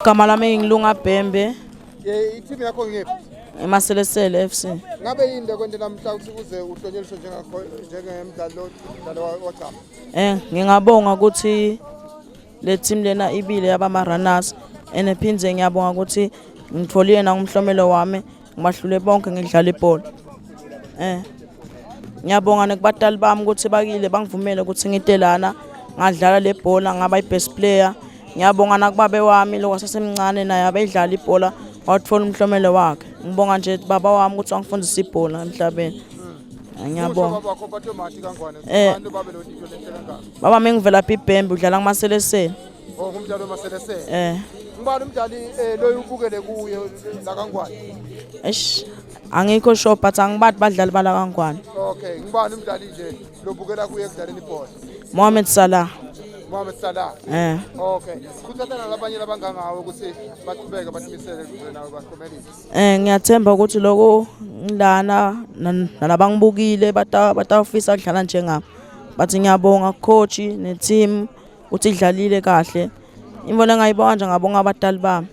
Igama lami ngilunga Bhembe. Eh i-team yakho ngephi? Emaselesele FC. Ngabe yini lekwente namhla ukuthi uze uhlonyeliswe njengakho njengemdlali lo wagcama? Eh ngingabonga ukuthi le team lena ibile yaba ma runners and phindze ngiyabonga ukuthi ngitholile nangumhlomelo wami ngibahlule bonke ngidlala ibhola. Eh ngiyabonga nekubatali bami ukuthi bakile bangivumele ukuthi ngite lana ngadlala le bhola ngaba i-best player. Ngiyabonga nakubabe wami lo wasesemncane naye abedlala ibhola wathola umhlomelo wakhe. Ngibonga nje baba wami ukuthi wangifundisa ibhola emhlabeni. Ngiyabonga. Baba wakho bathe mathi kangwane. Eh. Abantu babe lo nto lenhle kangaka. Baba mengivela phi ibhembe udlala kumaselesele. Oh ngumdlali wemaselesele. Eh. Ngubani umdlali eh, loyo ubukele kuye la kangwane? Eish angikho sure but angibathi badlali bala kangwane. Okay, ngubani umdlali nje lobukela kuye ekudlaleni ibhola? Mohamed Salah. Mohamed Salah. Eh. Okay. Khuthathana labanye labangangawe ukuthi baqhubeke batimisele ukuze nawe bakhomelise. Eh ngiyathemba ukuthi lokho ngilana nalabangibukile batawufisa kudlala njengami. But ngiyabonga coach ne team ukuthi idlalile kahle. Imvona ngayibonga nje ngabonga abatali bami.